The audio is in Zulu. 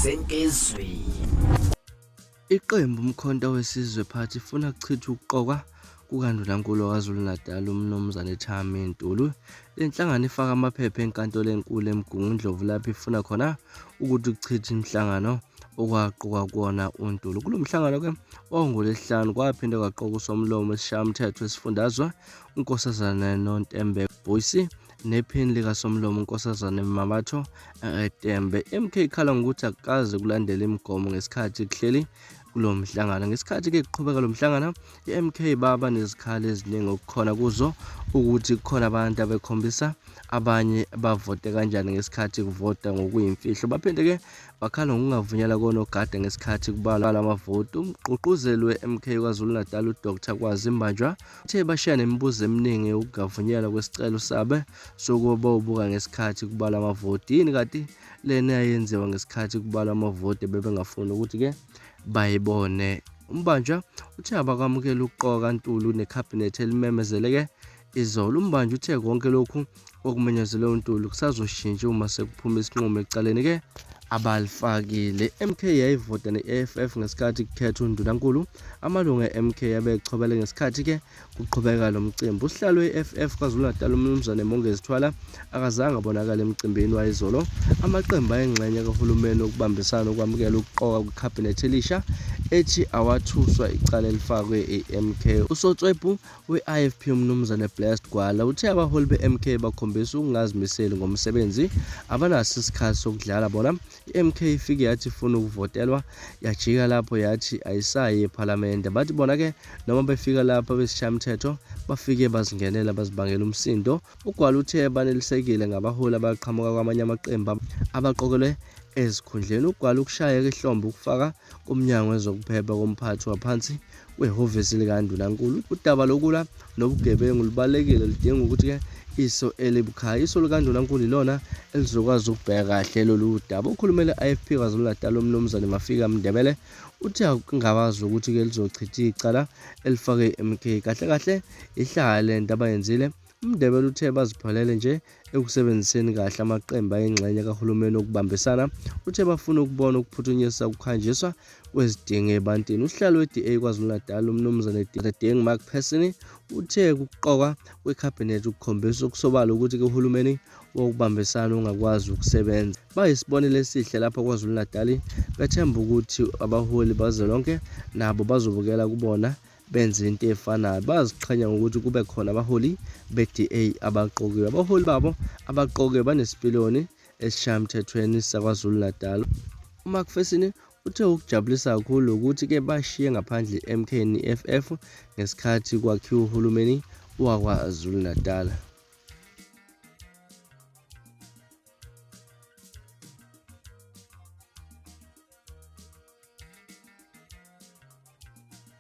Senkizweni. Iqembu Umkhonto weSizwe Party ifuna kuchithwe ukuqokwa kukaNdunankulu waKwaZulu-Natal uMnumzane Thami Ntuli. Le nhlangano ifaka amaphepha enkantolo enkulu eMgungundlovu lapho ifuna khona ukuthi kuchithwe imihlangano okwaqokwa kuwona uNtuli. Kulo mhlangano-ke wawungoLwesihlanu kwaphinde kwaqokwa uSomlomo wesiShayamthetho wesifundazwe uNkosazana Nontembe Boyce nephini likaSomlomo uNkosazana Mabatho Tembe. MK ikhala ngokuthi akukaze kulandele imigomo ngesikhathi kuhleli kulo mhlangano. Ngesikhathi-ke kuqhubeka lo mhlangano, i-MK baba nezikhalo eziningi okukhona kuzo ukuthi kukhona abantu abekhombisa abanye bavote kanjani ngesikhathi kuvota ngokuyimfihlo. Baphinde-ke bakhala ngokungavunyelwa konogada ngesikhathi kubalwa amavoti. Umgqugquzeli we-MK KwaZulu-Natal uDr Kwazi Mbanjwa Uthe bashiya nemibuzo eminingi yokungavunyelwa kwesicelo sabe sokuba bawubuka ngesikhathi kubalwa amavoti. Yini kanti lena eyayenziwa ngesikhathi kubalwa amavoti bebengafuni ukuthi-ke bayibone. Umbanjwa uthe abakwamukeli ukuqoka kaNtulu nekhabhinethi elimemezele-ke izolo. Umbanjwa uthe konke lokhu okumenyezelwe uNtuli kusazoshintsha uma sekuphuma isinqumo ecaleni-ke abalifakile. MK yayivota ne-EFF ngesikhathi kukhethwa undunankulu. Amalungu e-MK abechobele ngesikhathi-ke kuqhubeka lo mcimbi. Usihlalo we-EFF KwaZulu-Natal uMnumzane Mongezi Thwala akazange abonakale emcimbini wayizolo. Amaqembu ayingxenye kahulumeni wokubambisana ukwamukela ukuqoka kwekhabhinethi elisha ethi awathuswa icala elifakwe i-MK. Usotswebhu we-IFP uMnumzane Blessed Gwala uthe abaholi be-MK bakhombisa ukungazimiseli ngomsebenzi, abanaso isikhathi sokudlala bona. I-MK ifike yathi ifuna ukuvotelwa yajika lapho yathi ayisayi ephalamende. Bathi bona-ke noma befika lapha besishayamthetho bafike bazingenela bazibangela umsindo. UGwala uthe banelisekile ngabaholi abaqhamuka kwamanye amaqembu abaqokelwe ezikhundleni. UGwala ukushayeka ihlombe ukufaka komnyango wezokuphepha komphathi waphansi kwehhovisi likaNdunankulu. Udaba lokulwa nobugebengu lubalulekile ludinga ukuthi-ke iso elibukhaya. Iso likaNdunankulu ilona elizokwazi ukubheka kahle lolu daba. Okhulumela i-IFP KwaZulu-Natal uMnumzane Mafika Mndebele uthe akungabazi ukuthi-ke lizochitha icala elifake i-MK. Kahle kahle ihlaya le nto abayenzile. UMndebele uthe bazipholele nje ekusebenziseni kahle amaqembu ayingxenye kahulumeni wokubambisana. Uthe bafuna ukubona ukuphuthunyiswa kuhanjiswa kwezidingo ebantwini. Usihlalo we-DA KwaZulu-Natal uMnumzane Deng Macpherson uthe ukuqokwa kwekhabhinethi kukhombisa okusobala ukuthi uhulumeni wokubambisana ungakwazi ukusebenza. Bayisibonelo esihle lapha KwaZulu-Natal bethemba ukuthi abaholi bazwelonke nabo bazobukela kubona benze into efanayo. Baziqhenya ngokuthi kube khona abaholi be-DA abaqokiwe. Abaholi babo abaqokiwe banesipiliyoni esiShayamthethweni saKwaZulu-Natal. UMacpherson uthe okujabulisa kakhulu ukuthi-ke bashiye ngaphandle i-MK ne-EFF ngesikhathi kwakhiwa uhulumeni waKwaZulu-Natal.